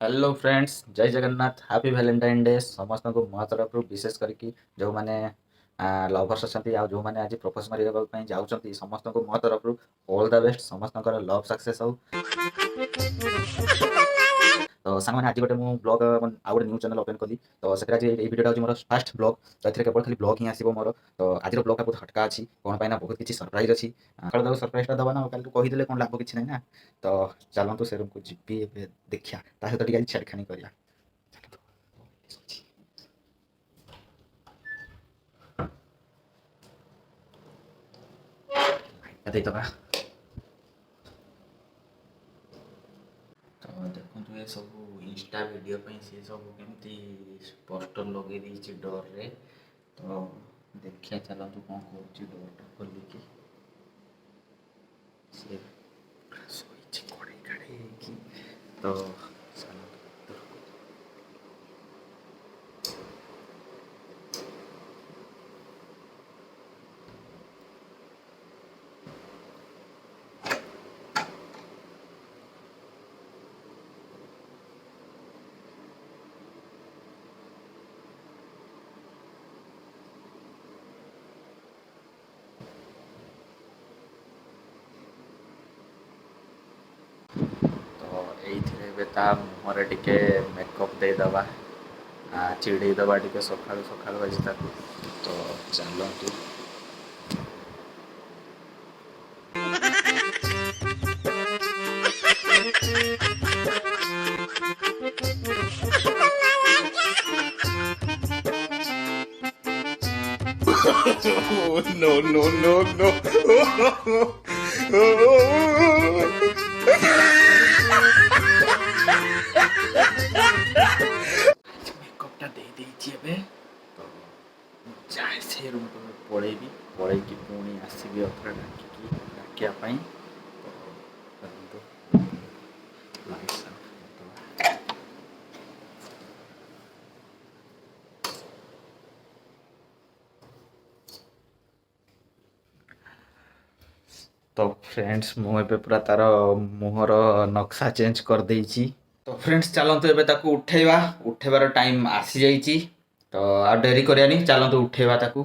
Hello friends, Jai Jagannath. Happy Valentine day ସମସ୍ତଙ୍କୁ ମୋ ତରଫରୁ, ବିଶେଷ କରିକି ଯେଉଁମାନେ ଲଭର୍ସ ଅଛନ୍ତି ଆଉ ଯେଉଁମାନେ ଆଜି ପ୍ରପୋଜ ମାରିବା ପାଇଁ ଯାଉଛନ୍ତି, ସମସ୍ତଙ୍କୁ ମୋ ତରଫରୁ ଅଲ୍ the best. ସମସ୍ତଙ୍କର ଲଭ୍ ସକ୍ସେସ୍ ହଉ। ତ ସାଙ୍ଗମାନେ, ଆଜି ଗୋଟେ ମୁଁ ବ୍ଲଗ୍, ଆଉ ଗୋଟେ ନ୍ୟୁ ଚ୍ୟାନେଲ୍ ଓପନ୍ କଲି। ତ ସେଥିରେ ଆଜି ଏଇ ଭିଡ଼ିଓଟା ହେଉଛି ମୋର ଫାଷ୍ଟ ବ୍ଲଗ୍। ତ ଏଥିରେ କେବଳ ଖାଲି ବ୍ଲଗ୍ ହିଁ ଆସିବ ମୋର। ତ ଆଜିର ବ୍ଲଗ୍ଟା ବହୁତ ହଟକା ଅଛି। କ'ଣ ପାଇଁ ନା ବହୁତ କିଛି ସରପ୍ରାଇଜ୍ ଅଛି। ସକାଳୁ ତାକୁ ସରପ୍ରାଇଜ୍ଟା ଦେବା ନା, କାଲିକୁ କହିଦେଲେ କ'ଣ ଲାଭ? କିଛି ନାହିଁ ନା। ତ ଚାଲନ୍ତୁ, ସେ ରୁମ୍କୁ ଯିବି ଏବେ, ଦେଖିବା, ତା ସହିତ ଟିକେ ଆଜି ଛେଡ଼ଖାନି କରିବା। ଚାଲନ୍ତୁ। ଲାଇଟ୍ଟା ଦେଇଦେବା। ତ ଦେଖନ୍ତୁ, ଏ ସବୁ ଇନଷ୍ଟା ଭିଡ଼ିଓ ପାଇଁ ସିଏ ସବୁ କେମିତି ପୋଷ୍ଟର ଲଗେଇ ଦେଇଛି ଡୋରରେ। ତ ଦେଖିବା, ଚାଲନ୍ତୁ, କ'ଣ କରୁଛି ଡୋରଟା ଖୋଲିକି। ସିଏ ପୁରା ଶୋଇଛି କଡ଼େଇ କାଢ଼େଇ ହେଇକି। ତ ଚାଲନ୍ତୁ ଭିତରକୁ। ତ ଏଇଥିରେ ଏବେ ତା ମୁହଁରେ ଟିକେ ମେକଅପ୍ ଦେଇଦେବା, ଚିଡ଼େଇ ଦେବା ଟିକେ ସକାଳୁ ସକାଳୁ ଆଜି ତାକୁ। ତ ଚାଲନ୍ତୁ। No, no, no, no. ମେକଅପ୍ଟା ଦେଇ ଦେଇଛି ଏବେ। ତ ମୁଁ ଯାଏ, ସେ ରୁମ୍କୁ ପଳେଇବି, ପଳେଇକି ପୁଣି ଆସିବି ଆଉଥରେ ଡାକିକି, ଡାକିବା ପାଇଁ। ତ ଚାଲନ୍ତୁ, ଲାଇଟ୍ସ ଅଫ୍ କରିଦେବା। ତ ଫ୍ରେଣ୍ଡସ୍, ମୁଁ ଏବେ ପୁରା ତାର ମୁହଁର ନକ୍ସା ଚେଞ୍ଜ କରିଦେଇଛି। ତ ଫ୍ରେଣ୍ଡସ୍, ଚାଲନ୍ତୁ, ଏବେ ତାକୁ ଉଠେଇବା। ଉଠେଇବାର ଟାଇମ୍ ଆସିଯାଇଛି। ତ ଆଉ ଡେରି କରିବାନି, ଚାଲନ୍ତୁ ଉଠେଇବା ତାକୁ।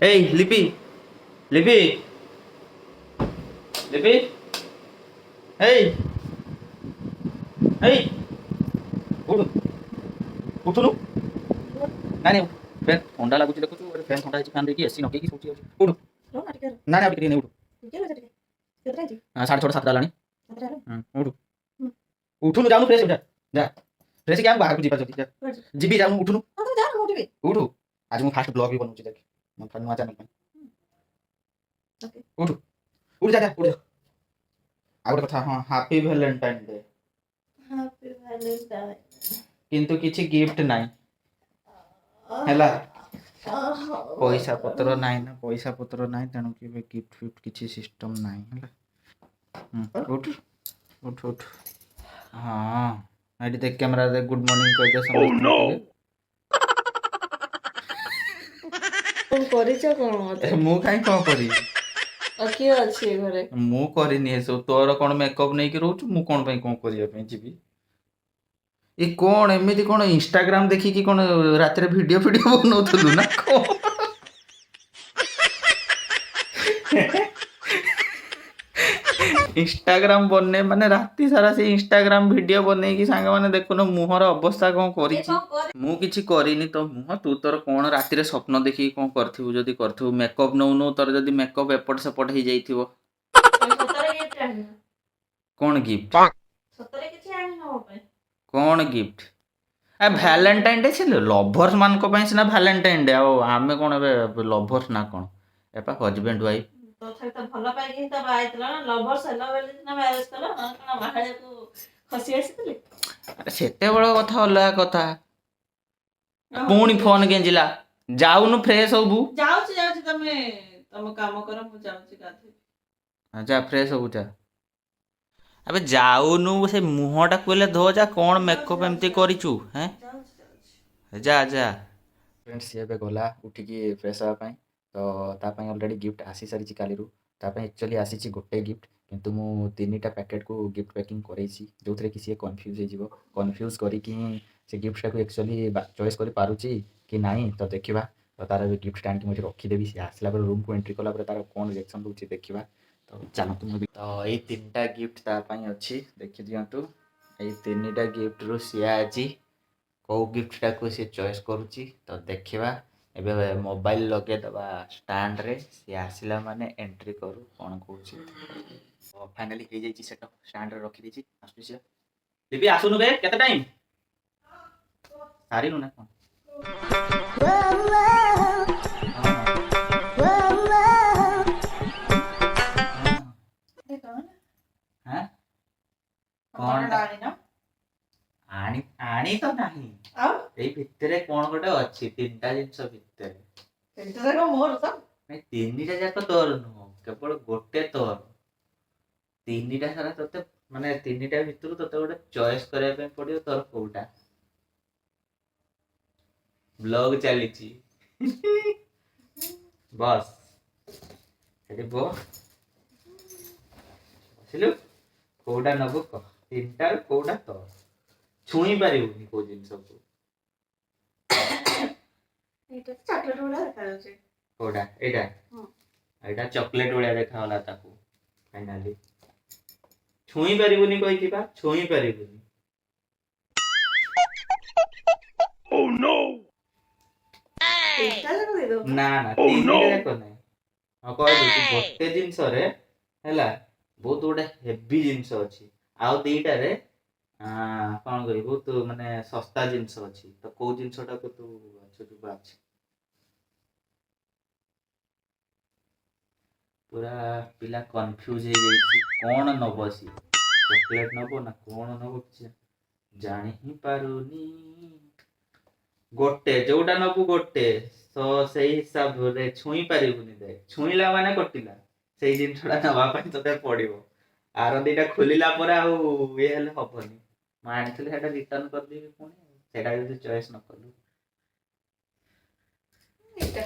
ଏଇ ଲିପି, ଲିପି, ଲିପି, ଏଇ, ଏଇ, ଉଠୁ, ଉଠୁନୁ। ନାଇଁ ନାଇଁ, ଫ୍ୟାନ୍ ଥଣ୍ଡା ଲାଗୁଛି, ଦେଖୁଛୁ, ଫ୍ୟାନ୍ ଥଣ୍ଡା ହେଇଛି। ଫ୍ୟାନ୍ ଦେଇକି ଏସି ଲଗେଇକି ଶୋଉଛି ଅଛି। ଉଠୁ। ନାଇଁ ନାଇଁ, ଆଉ ଟିକେ ଟିକେ, ଉଠୁ। 6:30, 7ଟା ହେଲାଣି। ଉଠୁ, ଉଠୁନୁ, ଯାଉନୁ, ଫ୍ରେଶ୍ ଯା, ଯା ଫ୍ରେଶ୍। କି ଆମେ ବାହାରକୁ ଯିବା ଯଦି, ଯା ଯିବି, ଯାଉନୁ, ଉଠୁନୁ, ଉଠୁ। ଆଜି ମୁଁ ଫାଷ୍ଟ ବ୍ଲଗ୍ ବି ବନଉଛି, ଦେଖ, ମୋ ନୂଆ ଚ୍ୟାନେଲ୍ ପାଇଁ। ଉଠୁ, ଉଠୁ, ଯା ଯା, ଉଠୁ ଯା। ଆଉ ଗୋଟେ କଥା, ହଁ, ହାପି ଭ୍ୟାଲେଣ୍ଟାଇନ୍ ଡେ। କିନ୍ତୁ କିଛି ଗିଫ୍ଟ ନାହିଁ, ହେଲା? ପଇସା ପତ୍ର ନାହିଁ ନା, ପଇସା ପତ୍ର ନାହିଁ, ତେଣୁ କି ଏବେ ଗିଫ୍ଟ ଫିଫ୍ଟ କିଛି ସିଷ୍ଟମ୍ ନାହିଁ, ହେଲା? ଉଠ, ଉଠ, ଉଠ। ହଁ, ଏଇଠି ଦେଖ, କ୍ୟାମେରାରେ ଗୁଡ୍ ମର୍ଣ୍ଣିଂ କହିଦେ ସମସ୍ତଙ୍କୁ ଟିକେ। କଣ କରିଛ କଣ ମତେ? ଏ, ମୁଁ କାହିଁ କଣ କରିବି? ଆଉ କିଏ ଅଛି ଏ ଘରେ? ମୁଁ କରିନି ଏସବୁ। ତୋର କ'ଣ ମେକଅପ୍ ନେଇକି ରହୁଛୁ, ମୁଁ କ'ଣ ପାଇଁ କ'ଣ କରିବା ପାଇଁ ଯିବି? ଏ କ'ଣ ଏମିତି କ'ଣ ଇନଷ୍ଟାଗ୍ରାମ ଦେଖିକି କ'ଣ ରାତିରେ ଭିଡ଼ିଓ ଫିଡ଼ିଓ ବନଉଥିଲୁ ନା କ'ଣ? ଇନଷ୍ଟାଗ୍ରାମ ବନେଇ, ମାନେ ରାତି ସାରା ସେ ଇନଷ୍ଟାଗ୍ରାମ ଭିଡ଼ିଓ ବନେଇକି, ସାଙ୍ଗମାନେ ଦେଖୁନ ମୁହଁର ଅବସ୍ଥା କ'ଣ କରିଛି। ମୁଁ କିଛି କରିନି ତ ମୁହଁ। ତୁ ତୋର କ'ଣ ରାତିରେ ସ୍ୱପ୍ନ ଦେଖିକି କ'ଣ କରିଥିବୁ, ଯଦି କରିଥିବୁ। ମେକଅପ୍ ନଉନୁ, ତୋର ଯଦି ମେକଅପ୍ ଏପଟ ସେପଟ ହେଇଯାଇଥିବ। ସତରେ ଗିଫ୍ଟ ଆଣିନ? କ'ଣ ଗିଫ୍ଟ? ସତରେ କିଛି ଆଣିନ ମୋ ପାଇଁ? କ'ଣ ଗିଫ୍ଟ? ଆ ଭ୍ୟାଲେଣ୍ଟାଇନ୍ ଡେ ସେ ଲଭର୍ସ ମାନଙ୍କ ପାଇଁ ସିନା ଭ୍ୟାଲେଣ୍ଟାଇନ୍ ଡେ, ଆଉ ଆମେ କ'ଣ ଏବେ ଲଭର୍ସ ନା କ'ଣ? ଏ ପା ହଜବେଣ୍ଡ ୱାଇଫ୍। ତଥାପି ତ ଭଲ ପାଇକି ହିଁ ତ ବାହା ହେଇଥିଲ ନା? ଲଭର୍ସ ହେଲା ବୋଲି ସିନା ମ୍ୟାରେଜ କଲ, ନହେଲେ କ'ଣ ବାହାଳିଆକୁ ଖସି ଆସିଥିଲି? ଆରେ, ସେତେବେଳ କଥା ଅଲଗା କଥା। ପୁଣି ଫୋନ୍ ଗେଞ୍ଜିଲା। ଯାଉନୁ, ଫ୍ରେଶ୍ ହବୁ। ଯାଉଛି, ଯାଉଛି। ତମେ ତମ କାମ କର, ମୁଁ ଯାଉଛି ଗାଧୋଇ। ହଁ, ଯା, ଫ୍ରେଶ୍ ହବୁ ଯା। ଆବେ ଯାଉନୁ, ସେ ମୁହଁଟାକୁ ହେଲେ ଧୋ ଯା। କ'ଣ ମେକଅପ୍ ଏମିତି କରିଛୁ ହେଁ? ଯାଉଛି, ଯାଉଛି। ଯା ଯା। ଫ୍ରେଣ୍ଡ, ସିଏ ଏବେ ଗଲା ଉଠିକି ଫ୍ରେଶ୍ ହେବା ପାଇଁ। ତ ତା ପାଇଁ ଅଲରେଡ଼ି ଗିଫ୍ଟ ଆସିସାରିଛି କାଲିରୁ। ତା ପାଇଁ ଆକ୍ଚୁଆଲି ଆସିଛି ଗୋଟେ ଗିଫ୍ଟ, କିନ୍ତୁ ମୁଁ ତିନିଟା ପ୍ୟାକେଟ୍କୁ ଗିଫ୍ଟ ପ୍ୟାକିଂ କରେଇଛି, ଯେଉଁଥିରେ କି ସିଏ କନଫ୍ୟୁଜ୍ ହେଇଯିବ। କନଫ୍ୟୁଜ୍ କରିକି ହିଁ ସେ ଗିଫ୍ଟଟାକୁ ଆକ୍ଚୁଆଲି ଚଏସ୍ କରିପାରୁଛି କି ନାହିଁ, ତ ଦେଖିବା। ତ ତାର ଏବେ ଗିଫ୍ଟଟା ଆଣିକି ମୁଁ ଏଠି ରଖିଦେବି। ସିଏ ଆସିଲା ପରେ, ରୁମ୍କୁ ଏଣ୍ଟ୍ରି କଲା ପରେ ତାର କ'ଣ ରିଆକ୍ସନ୍ ରହୁଛି ଦେଖିବା। ତ ଚାଲନ୍ତୁ, ମୁଁ ତ ଏଇ ତିନିଟା ଗିଫ୍ଟ ତା ପାଇଁ ଅଛି, ଦେଖିଦିଅନ୍ତୁ। ଏଇ ତିନିଟା ଗିଫ୍ଟରୁ ସିଏ ଆଜି କେଉଁ ଗିଫ୍ଟଟାକୁ ସିଏ ଚଏସ୍ କରୁଛି, ତ ଦେଖିବା। ଏବେ ମୋବାଇଲ ଲଗେଇଦେବା ଷ୍ଟାଣ୍ଡରେ, ସିଏ ଆସିଲା ମାନେ ଏଣ୍ଟ୍ରି କରୁ, କ'ଣ କହୁଛି। ଫାଇନାଲି ହେଇଯାଇଛି ସେଟଅପ୍, ଷ୍ଟାଣ୍ଡରେ ରଖିଦେଇଛି। ଆସୁଛି ସିଏ। ଲିପି, ଆସୁନୁ ବେ, କେତେ ଟାଇମ୍ ସାରିନୁ ନା କ'ଣ? ହଁ। ହାଁ? କଣଟା ଆଣିନ? ଆଣି ଆଣି ତ ନାହିଁ। ଆଉ? ଏଇ ଭିତରେ କ'ଣ ଗୋଟେ ଅଛି, ତିନିଟା ଜିନିଷ ଭିତରେ। ତିନିଟା ଯାକ ମୋର ତ। ନାଇଁ, ତିନିଟା ଯାକ ତୋର ନୁହଁ, କେବଳ ଗୋଟେ ତୋର। ତିନିଟା ସାରା ତୋତେ, ମାନେ ତିନିଟା ଭିତରୁ ତୋତେ ଗୋଟେ ଚଏସ୍ କରିବା ପାଇଁ ପଡିବ, ତୋର କୋଉଟା। ବ୍ଲଗ ଚାଲିଛି, ବସ୍ ସେଠି ବସ। ବସିଲୁ? କୋଉଟା ନବୁ କହ, ତିନିଟାରୁ କୋଉଟା ତୋର? ଛୁଇଁ ପାରିବୁନି କୋଉ ଜିନିଷକୁ। ଏଇଟା ଚକୋଲେଟ ଭଳିଆ ଦେଖାଯାଉଛି। କୋଉଟା, ଏଇଟା? ହଁ। ଏଇଟା ଚକୋଲେଟ ଭଳିଆ ଦେଖାଗଲା ତାକୁ। ଫାଇନାଲି ଛୁଇଁ ପାରିବୁନି କହିଛି ବା, ଛୁଇଁ ପାରିବୁନି। ତିନିଟା ଯାକ ଦେଇଦବ? ନା ନା, ତିନିଟା ଯାକ ନାହିଁ। ହଁ, କହିଦଉଛି, ଗୋଟେ ଜିନିଷରେ ହେଲା ବହୁତ ଗୋଟେ ହେଭି ଜିନିଷ ଅଛି, ଆଉ ଦିଟାରେ କଣ କହିବି, ବହୁତ ମାନେ ଶସ୍ତା ଜିନିଷ ଅଛି। ତ କୋଉ ଜିନିଷଟାକୁ ତୁ ବାଛୁଛୁ, ବାଛ। ପୁରା ପିଲା କନଫ୍ୟୁଜ ହେଇଯାଇଛି, କଣ ନବ ସିଏ, ଚକୋଲେଟ ନବ ନା କଣ ନବ, କିଛି ଜାଣି ହିଁ ପାରୁନି। ଗୋଟେ ଯୋଉଟା ନବୁ ଗୋଟେ ତ ସେଇ ହିସାବରେ ଛୁଇଁ ପାରିବୁନି। ଦେଖ, ଛୁଇଁଲା ମାନେ କଟିଲା। ସେଇ ଜିନିଷଟା ନବା ପାଇଁ ତୋତେ ପଡିବ। ଆର ଦିଟା ଖୋଲିଲା ପରେ ଆଉ ଇଏ ହେଲେ ହବନି। ମୁଁ ଆଣିଥିଲି, ସେଇଟା ରିଟର୍ନ କରିଦେବି ପୁଣି, ସେଇଟା ଯଦି ଚଏସ୍ ନ କଲୁ। ଏଇଟା।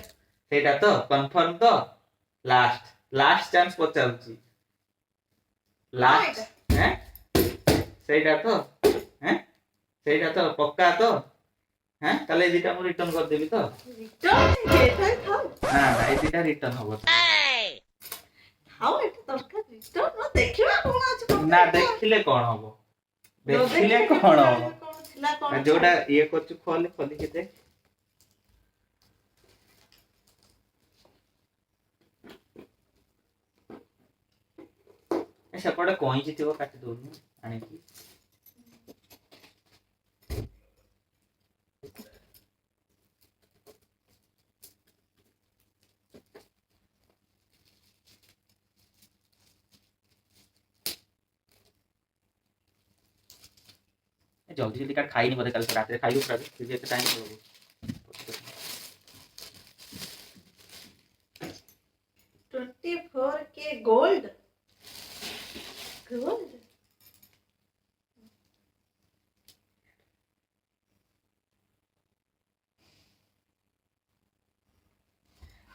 ସେଇଟା ତ କନଫର୍ମ ତ? ଲାଷ୍ଟ ଲାଷ୍ଟ ଚାନ୍ସ ପଚାରୁଛି, ଲାଷ୍ଟ। ହେଁ, ସେଇଟା ତ? ହେଁ, ସେଇଟା ତ ପକ୍କା ତ? ହେଁ, ତାହେଲେ ଏଇ ଦିଟା ମୁଁ ରିଟର୍ନ କରିଦେବି ତ? ରିଟର୍ନ ଏଇଟା ଥାଉ। ନା ନା, ଏଇ ଦିଟା ରିଟର୍ନ ହବ। ଥାଉ, ଏଇଟା ଦରକାର। ରିଟର୍ନ ଦେଖିବା କଣ ଅଛି କଣ। ନା, ଦେଖିଲେ କଣ ହବ? ଦେଖିଲେ କଣ ହବ? କଣ ଥିଲା କଣ? ଯୋଉଟା ଇଏ କରୁଛୁ, ଖୋଲେ, ଖୋଲିକି ଦେଖ। ଏ ସେପଟେ କଇଁଚି ଥିବ, କାଟି ଦଉନୁ ଆଣିକି। ଏ ଜଲ୍ଦି ଜଲ୍ଦି କାଟ, ଖାଇନି ବୋଧେ କାଲି ରାତିରେ। ଖାଇବୁ ପୁରା, ଏତେ ଟାଇମ୍ ହବ। 24K gold, gold.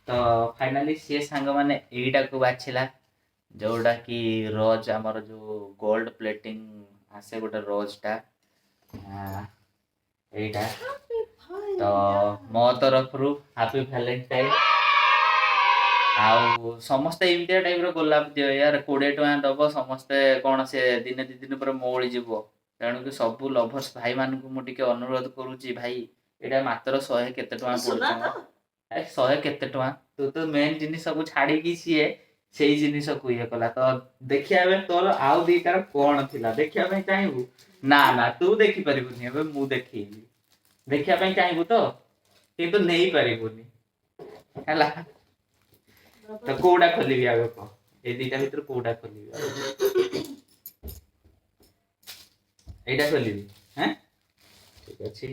ତ ଫାଇନାଲି ସିଏ ସାଙ୍ଗମାନେ ଏଇଟାକୁ ବାଛିଲା, ଯୋଉଟା କି ରୋଜ୍, ଆମର ଯୋଉ ଗୋଲ୍ଡ ପ୍ଲେଟିଂ ଆସେ ଗୋଟେ ରୋଜ୍ଟା, ଏଇଟା। ତ ମୋ ତରଫରୁ ହାପି ଭ୍ୟାଲେଣ୍ଟାଇନ୍। ଆଉ ସମସ୍ତେ ଏମିତିଆ ଟାଇପର ଗୋଲାପ ଦିଅ ୟାର, 20 ଟଙ୍କା ଦବ ସମସ୍ତେ, କଣ ସେ ଦିନେ 2 ଦିନ ପରେ ମଉଳି ଯିବ। ତେଣୁକି ସବୁ ଲଭର୍ସ ଭାଇମାନଙ୍କୁ ମୁଁ ଟିକେ ଅନୁରୋଧ କରୁଛି ଭାଇ, ଏଇଟା ମାତ୍ର ଶହେ କେତେ ଟଙ୍କା ସୁନା ପଡୁଛି ତ? ମ। ଏ ଶହେ କେତେ ଟଙ୍କା। ତୁ ତ ମେନ୍ ଜିନିଷକୁ ଛାଡିକି ସିଏ ସେଇ ଜିନିଷକୁ ଇଏ କଲା। ତ ଦେଖିବା ଏବେ ତୋର ଆଉ ଦିଟାର କଣ ଥିଲା, ଦେଖିବା ପାଇଁ ଚାହିଁବୁ? ନା ନା, ତୁ ଦେଖିପାରିବୁନି, ଏବେ ମୁଁ ଦେଖେଇବି। ଦେଖିବା ପାଇଁ ଚାହିଁବୁ ତ, କିନ୍ତୁ ନେଇପାରିବୁନି, ହେଲା? ତ କୋଉଟା ଖୋଲିବି ଆଗ କହ, ଏଇ ଦିଟା ଭିତରୁ କୋଉଟା ଖୋଲିବି ଆଗ? ଏଇଟା ଖୋଲିବି? ହେଁ, ଠିକ ଅଛି।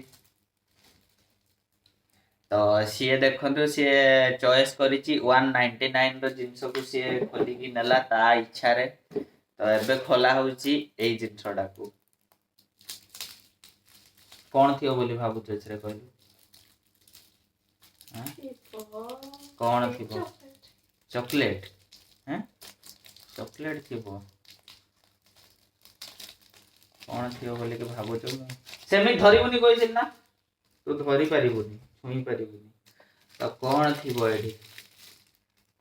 ତ ସିଏ ଦେଖନ୍ତୁ, ସିଏ ଚଏସ୍ କରିଛି 199ର ଜିନିଷକୁ, ସିଏ ଖୋଲିକି ନେଲା ତା ଇଚ୍ଛାରେ। ତ ଏବେ ଖୋଲା ହଉଛି ଏଇ ଜିନିଷଟାକୁ। କଣ ଥିବ ବୋଲି ଭାବୁଛୁ ଏଥିରେ, କହିଲୁ? ଆଁ? କଣ ଥିବ? ଚକୋଲେଟ? ହେଁ, ଚକୋଲେଟ୍ ଥିବ। କ'ଣ ଥିବ ବୋଲିକି ଭାବୁଛୁ? ମୁଁ ସେମିତି ଧରିବୁନି କହିଥିଲି ନା? ତୁ ଧରି ପାରିବୁନି, ଛୁଇଁ ପାରିବୁନି। ତ କ'ଣ ଥିବ ଏଠି?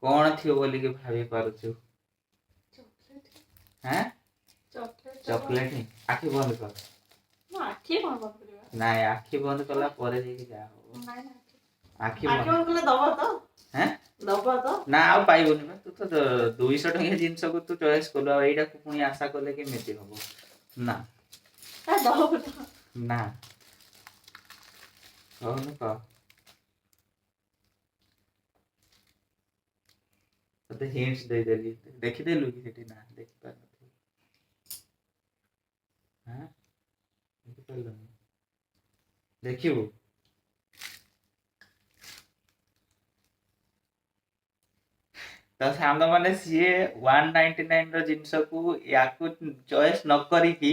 କ'ଣ ଥିବ ବୋଲିକି ଭାବି ପାରୁଛୁ? ଚକୋଲେଟ୍। ହାଁ? ଚକୋଲେଟ୍। ଚକୋଲେଟ୍ ହିଁ। ଆଖି ବନ୍ଦ କର। ମୁଁ ଆଖି କଣ ବନ୍ଦ କରିବା? ନାଇଁ, ଆଖି ବନ୍ଦ କଲା ପରେ ଯାଇକି ଯାହା ହବ। ନାଇଁ ନାଇଁ। ଆଖି ଆଖି ବନ୍ଦ ବନ୍ଦ କଲେ ଦବ ତ? ହେଁ? ଦବ ତ? ନା, ଆଉ ପାଇବୁନି ବା। ତୁ ତ 200 ଟଙ୍କିଆ ଜିନିଷକୁ ତୁ ଚଏସ୍ କଲୁ, ଆଉ ଏଇଟାକୁ ପୁଣି ଆଶା କଲେ କେମିତି ହବ ନା? ନା, ଦବ ତ? ନା, କହୁନୁ, କହ। ତତେ ହିଣ୍ଟସ୍ ଦେଇଦେଲି। ଦେଖିଦେଲୁ କି ସେଠି? ନା, ଦେଖିପାରିନଥିବୁ। ହାଁ, ଦେଖିପାରିଲୁନି? ଦେଖିବୁ? ତ ସାଙ୍ଗମାନେ, ସିଏ 199 ର ଜିନିଷକୁ, ୟାକୁ ଚଏସ୍ ନ କରିକି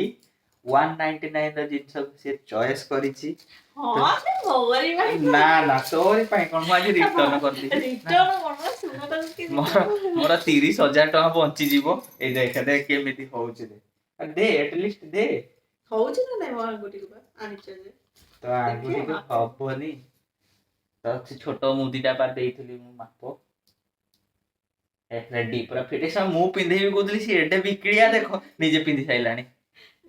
199 ର ଜିନିଷକୁ ସିଏ ଚଏସ୍ କରିଛି। ହଁ, ସେ ମୋରି ପାଇଁ। ନା ନା, ତୋରି ପାଇଁ କଣ? ମୁଁ ଆଜି ରିଟର୍ନ କରିଦେବି। ରିଟର୍ନ କଣ, ସୁନାଟାକୁ କି? ମୋର 30,000 ଟଙ୍କା ବଞ୍ଚିଯିବ। ଏଇ ଦେଖ, ଦେଖ କେମିତି ହଉଛି। ଦେ ଦେ, ଆଟଲିଷ୍ଟ ଦେ। ହଉଛି ନା ନାଇଁ? ମୋ ଆଙ୍ଗୁଠିକୁ ବା ଆଣିଛ ଯେ। ତ ଆଙ୍ଗୁଠିକୁ ହବନି ତ। ସେ ଛୋଟ ମୁଦିଟା ପା ଦେଇଥିଲି ମୁଁ ମାପ। ରେଡି ପୁରା ଫିଟ୍। ମୁଁ ପିନ୍ଧେଇବି କହୁଥିଲି, ସିଏ ଏଡେ ବିକିଳିଆ, ଦେଖ, ନିଜେ ପିନ୍ଧି ସାରିଲାଣି।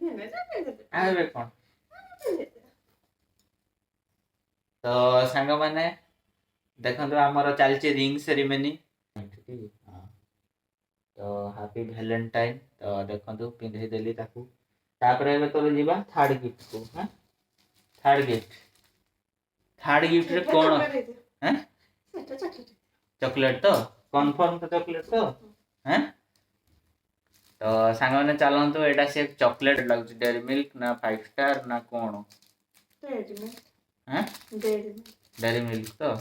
ନେବେ ନା, ପିନ୍ଧିଦେ। ଆଉ ଏବେ କଣ? ତ ସାଙ୍ଗମାନେ, ଦେଖନ୍ତୁ, ଆମର ଚାଲିଛି ରିଙ୍ଗ ସେରିମନି। ତ ହାପି ଭ୍ୟାଲେଣ୍ଟାଇନ୍। ତ ଦେଖନ୍ତୁ, ପିନ୍ଧେଇ ଦେଲି ତାକୁ। ତାପରେ ଏବେ ତୋର ଯିବା ଥାର୍ଡ ଗିଫ୍ଟକୁ। ହଁ, ଥାର୍ଡ ଗିଫ୍ଟ। ଥାର୍ଡ ଗିଫ୍ଟରେ କ'ଣ? ହେଁ? ସେଟା ଚକୋଲେଟ୍। ଚକୋଲେଟ୍ ତ? କନଫର୍ମ ତ ଚକୋଲେଟ୍ ତ? ହେଁ? ତ ସାଙ୍ଗମାନେ, ଚାଲନ୍ତୁ। ଏଇଟା ସେ ଚକୋଲେଟ୍ ଲାଗୁଛି ଡେରି ମିଲ୍କ ନା ଫାଇଭ ଷ୍ଟାର ନା କ'ଣ? Dairy Milk. ହେଁ? Dairy milk. ଡେରି ମିଲ୍କ ତ।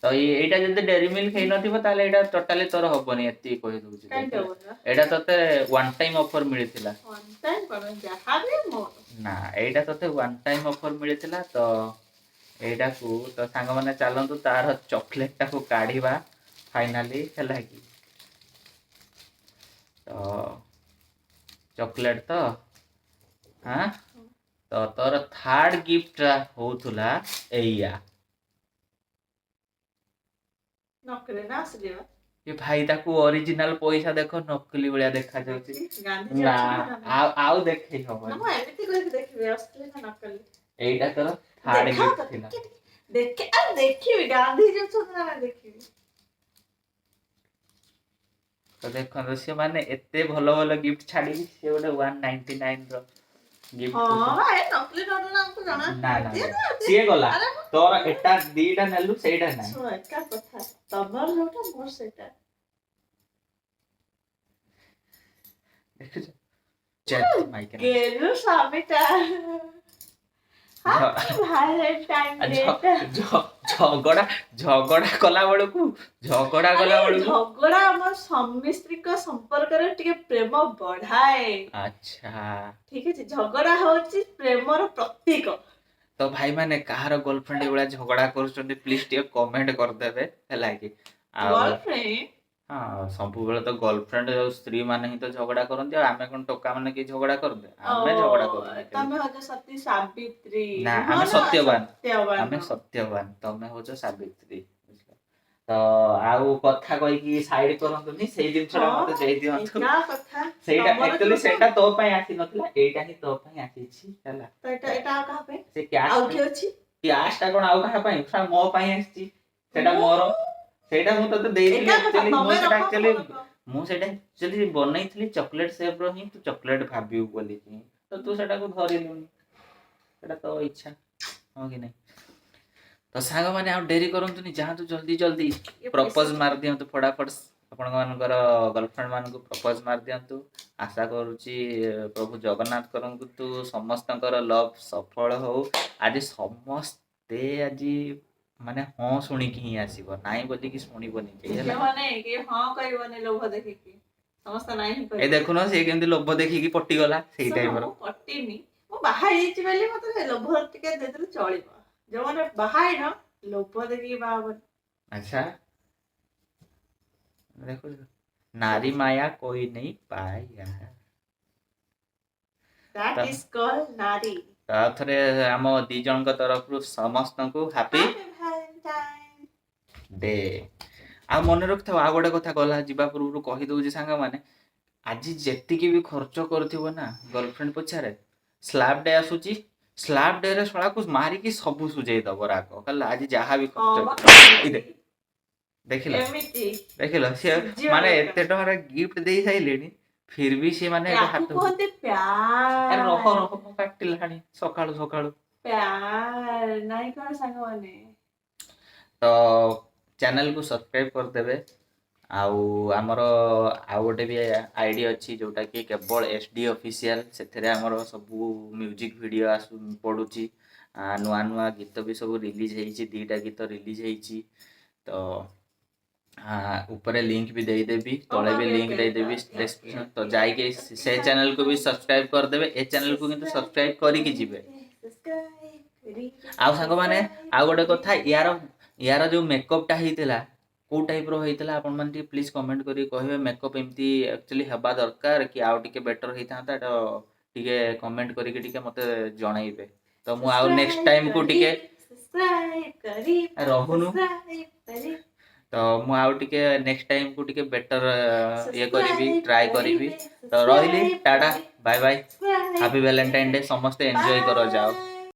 ତ ଏଇଟା ଯଦି ଡେରି ମିଲ୍କ ହେଇନଥିବ, ତାହେଲେ ଏଇଟା ଟୋଟାଲି ତୋର ହବନି, ଏତିକି କହିଦଉଛି। କାହିଁକି ହବନି ବା? ଏଇଟା ତତେ ୱାନ୍ ଟାଇମ୍ ଅଫର ମିଳିଥିଲା। ୱାନ୍ ଟାଇମ୍ କଣ, ଯାହା ବି ମୋର। ନା, ଏଇଟା ତତେ ୱାନ୍ ଟାଇମ୍ ଅଫର ମିଳିଥିଲା। ତ ଏଇଟାକୁ, ତ ସାଙ୍ଗମାନେ, ଚାଲନ୍ତୁ, ତାର ଚକୋଲେଟଟାକୁ କାଢିବା ଫାଇନାଲି, ହେଲା କି? ତ ଚକୋଲେଟ ତ। ହଁ, ତ ତୋର ଥାର୍ଡ ଗିଫ୍ଟଟା ହଉଥିଲା ଏଇଆ। ନକଲି ନା ଅସଲି ବା? ଏ ଭାଇ, ତାକୁ ଅରିଜିନାଲ ପଇସା ଦେଖ, ନକଲି ଭଳିଆ ଦେଖାଯାଉଛି। ଗାନ୍ଧୀଜୀ ନା। ଅଛନ୍ତି ନା ନାହିଁ? ଆଉ ଦେଖେଇ ନା। ହବନି। ମୁଁ ଏମିତି କହିକି ଦେଖିବି, ଅସଲି ନା ନକଲି। ଏଇଟା ତୋର ଥାର୍ଡ ଦେଖାଅ ଗିଫ୍ଟ ତ। ଥିଲା। ଟିକେ ଟିକେ ଦେଖେ। ଆରେ ଦେଖିବି, ଗାନ୍ଧୀଜୀ ଅଛନ୍ତି ନା ନାହିଁ ଦେଖିବି। ତ ଦେଖନ୍ତୁ, ସେମାନେ ଏତେ ଭଲ ଭଲ ଗିଫ୍ଟ ଛାଡିକି ସେ ଗୋଟେ 199 ର ଗିଫ୍ଟ। ହଁ ଭାଇ, ନକଲି ନୋଟ ନା ଆମକୁ ଜଣା। ନା ନା। ଦିଅ ନା, ଦିଅ। ସିଏ ଗଲା। ଆରେ। ତୋର ଏଟା ଦିଟା ନେଲୁ, ସେଇଟା ନାହିଁ। ଶୁଣ, ଏକା କଥା, ତମର ଯୋଉଟା ମୋର ସେଇଟା। ଦେଖୁଛ? ଚାଲ, ମାଇକ୍। ଗେଲୁ ସ୍ୱାମୀଟା, ହାପି ଭାଲେଣ୍ଟାଇନ୍ ଡେ। ଝଗଡା ଝଗଡା କଲା ବେଳକୁ, ଝଗଡା କଲା ବେଳକୁ। ଝଗଡା ଆମ ସ୍ୱାମୀ ସ୍ତ୍ରୀଙ୍କ ସମ୍ପର୍କରେ ଟିକେ ପ୍ରେମ ବଢାଏ। ଆଚ୍ଛା। ଠିକ ଅଛି, ଝଗଡା ହଉଛି ପ୍ରେମର ପ୍ରତୀକ। ତ ଭାଇମାନେ, କାହାର ଗର୍ଲଫ୍ରେଣ୍ଡ ଏଇଭଳିଆ ଝଗଡା କରୁଛନ୍ତି, ପ୍ଲିଜ ଟିକେ କମେଣ୍ଟ କରିଦେବେ, ହେଲା କି? ଆଉ ଗର୍ଲଫ୍ରେଣ୍ଡ? ହଁ, ସବୁବେଳେ ତ ଗର୍ଲଫ୍ରେଣ୍ଡ ଆଉ ସ୍ତ୍ରୀ ମାନେ ହିଁ ତ ଝଗଡା କରନ୍ତି। ଆଉ ଆମେ କଣ ଟୋକା ମାନେ କେହି ଝଗଡା କରନ୍ତି? ଆମେ ଝଗଡା କରୁନେ। ତମେ ହଉଛ ସତୀ ସାବିତ୍ରୀ। ନା, ହଁ। ଆମେ ନା, ସତ୍ୟବାନ। ସତ୍ୟବାନ। ଆମେ ସତ୍ୟବାନ, ତମେ ହଉଛ ସାବିତ୍ରୀ, ବୁଝିଲ? ତ ଆଉ କଥା କହିକି ସାଇଡ କରନ୍ତୁନି। ସେଇ ଜିନିଷଟା ମତେ ଦେଇ ଦିଅନ୍ତୁ। ଏକା କଥା। ସେଇଟା ତମର ଆକ୍ଚୁଆଲି ଯୋଉଟା- ସେଇଟା ତୋ ପାଇଁ ଆସିନଥିଲା, ଏଇଟା ହିଁ ତୋ ପାଇଁ ଆସିଛି, ହେଲା? ତ ଏଇଟା ଆଉ କାହା ପାଇଁ? ସେ କ୍ୟାଶ। ଆଉ କିଏ ଅଛି? କ୍ୟାଶ ଟା କଣ ଆଉ କାହା ପାଇଁ? ସେଟା ମୋ ପାଇଁ ଆସିଛି। ସେଟା ମୋର, ସେଇଟା ମୁଁ ତତେ ଦେଇଥିଲି। ଏକା କଥା, ଆକ୍ଚୁଆଲି ମୁଁ ତମେ ସେଟା ରଖ, ଆକ୍ଚୁଆଲି ମୁଁ ରଖ। ମୁଁ ସେଇଟା ଆକ୍ଚୁଆଲି ବନେଇଥିଲି ଚକୋଲେଟ ସେପ୍ ର ହିଁ, ତୁ ଚକୋଲେଟ ଭାବିବୁ ବୋଲିକି। ତ ତୁ ସେଟାକୁ ଧରିଲୁନି, ସେଟା ତୋ ଇଚ୍ଛା, ହଁ କି ନାଇଁ? ତ ସାଙ୍ଗମାନେ, ଆଉ ଡେରି କରନ୍ତୁନି, ଯାଆନ୍ତୁ ଜଲ୍ଦି ଜଲ୍ଦି ଏ ପ୍ରପୋଜ ପଇସା- ମାରି ଦିଅନ୍ତୁ ଫଟାଫଟ। ଆପଣଙ୍କ ମାନଙ୍କର ଗର୍ଲଫ୍ରେଣ୍ଡ ମାନଙ୍କୁ ପ୍ରପୋଜ ମାରି ଦିଅନ୍ତୁ। ଆଶା କରୁଛି ପ୍ରଭୁ ଜଗନ୍ନାଥ କରନ୍ତୁ, ସମସ୍ତଙ୍କର ଲଭ୍ ସଫଳ ହଉ। ଆଜି ସମସ୍ତେ ଆଜି ମାନେ ହଁ ଶୁଣିକି ହିଁ ଆସିବ, ନାଇଁ ବୋଲିକି ଶୁଣିବନି କେହି, ହେଲା? ଝିଅମାନେ କିଏ ହଁ କହିବନି ଲୋଭ ଦେଖିକି, ସମସ୍ତେ ନାଇଁ ହିଁ ଏ କହିବେ। ଦେଖୁନ, ସିଏ କେମିତି ଲୋଭ ଦେଖିକି ପଟିଗଲା ସେଇ ଶୁଣ, ଟାଇପର। ମୁଁ ପଟିନି। ମୁଁ ବାହା ହେଇଯାଇଛି ବୋଲି ମତେ ଲୋଭ ଟିକେ ଦେଇଦେଲେ ଚଳିବ। ଯୋଉମାନେ ବାହା ହେଇନ, ଲୋଭ ଦେଖିକି ବାହା ହବନି। ଆଚ୍ଛା, ଦେଖୁଛୁ नारी माया कोई नहीं पाया। That is called ନାରୀ। ତ ଆଉ ଥରେ ଆମ ଦି ଜଣଙ୍କ ତରଫରୁ ସମସ୍ତଙ୍କୁ ହାପି Happy Valentine. Day. ଆଉ ମନେ ରଖିଥାଅ, ଆଉ ଗୋଟେ କଥା ଗଲା ଯିବା ପୂର୍ବରୁ କହିଦଉଛି ସାଙ୍ଗମାନେ, ଆଜି ଯେତିକି ବି ଖର୍ଚ୍ଚ କରୁଥିବ ନା ଗର୍ଲଫ୍ରେଣ୍ଡ ପଛରେ, ସ୍ଲାବ୍ ଡେ ଆସୁଛି। ସ୍ଲାବ୍ ଡେରେ ଶଳାକୁ ମାରିକି ସବୁ ସୁଝେଇ ଦବ ରାଗ ହେଲା। ଆଜି ଯାହା ବି ହଁ ଖର୍ଚ୍ଚ ବା। ଏଇ ଦେଖ, ଦେଖିଲ? ଏମିତି ଦେଖିଲ, ସିଏ ସୁଝିବା ମାନେ ଦରକାର। ଏତେ ଟଙ୍କାର ଗିଫ୍ଟ ଦେଇ ସାରିଲେଣି, ଫିର ବି ସିଏ ମାନେ ଏବେ ୟାକୁ ହାତ କୁହନ୍ତି ଆରେ ରହ। ପ୍ୟାର। ରହ, ମୁଁ କାଟିଲାଣି ସକାଳୁ ସକାଳୁ। ପ୍ୟାର ନାଇଁ କଣ ସାଙ୍ଗମାନେ? ତ ଚ୍ୟାନେଲକୁ ସବସ୍କ୍ରାଇବ କରିଦେବେ। ଆଉ ଆମର ଆଉ ଗୋଟେ ବି ଆଇଡି ଅଛି, ଯୋଉଟାକି କେବଳ ଏସ୍ ଡି ଅଫିସିଆଲ। ସେଥିରେ ଆମର ସବୁ ମ୍ୟୁଜିକ୍ ଭିଡ଼ିଓ ଆସୁ ପଡ଼ୁଛି। ନୂଆ ନୂଆ ଗୀତ ବି ସବୁ ରିଲିଜ୍ ହେଇଛି, ଦୁଇଟା ଗୀତ ରିଲିଜ୍ ହେଇଛି। ତ ଉପରେ ଲିଙ୍କ ବି ଦେଇଦେବି, ତଳେ ବି ଲିଙ୍କ ଦେଇଦେବି ଡେସ୍କ୍ରିପସନ୍। ତ ଯାଇକି ସେ ଚ୍ୟାନେଲକୁ ବି ସବସ୍କ୍ରାଇବ କରିଦେବେ। ଏ ଚ୍ୟାନେଲକୁ କିନ୍ତୁ ସବସ୍କ୍ରାଇବ କରିକି ଯିବେ। ଆଉ ସାଙ୍ଗମାନେ, ଆଉ ଗୋଟେ କଥା, ୟାର ୟାର ଯୋଉ ମେକଅପ୍ଟା ହେଇଥିଲା, କୋଉ ଟାଇପ୍ର ହେଇଥିଲା, ଆପଣମାନେ ଟିକେ ପ୍ଲିଜ୍ କମେଣ୍ଟ କରିକି କହିବେ। ମେକଅପ୍ ଏମିତି ଆକ୍ଚୁଆଲି ହେବା ଦରକାର କି ଆଉ ଟିକେ ବେଟର୍ ହେଇଥାନ୍ତା, ତ ଟିକେ କମେଣ୍ଟ କରିକି ଟିକେ ମୋତେ ଜଣେଇବେ। ତ ମୁଁ ଆଉ ନେକ୍ସଟ ଟାଇମ୍କୁ ଟିକେ ରହୁନୁ। ତ ମୁଁ ଆଉ ଟିକେ ନେକ୍ସଟ ଟାଇମ୍କୁ ଟିକେ ବେଟର୍ ଇଏ କରିବି, ଟ୍ରାଏ କରିବି। ତ ରହିଲି, Tata, bye bye, happy Valentine day. ସମସ୍ତେ ଏନ୍ଜୟ କର, ଯାଅ।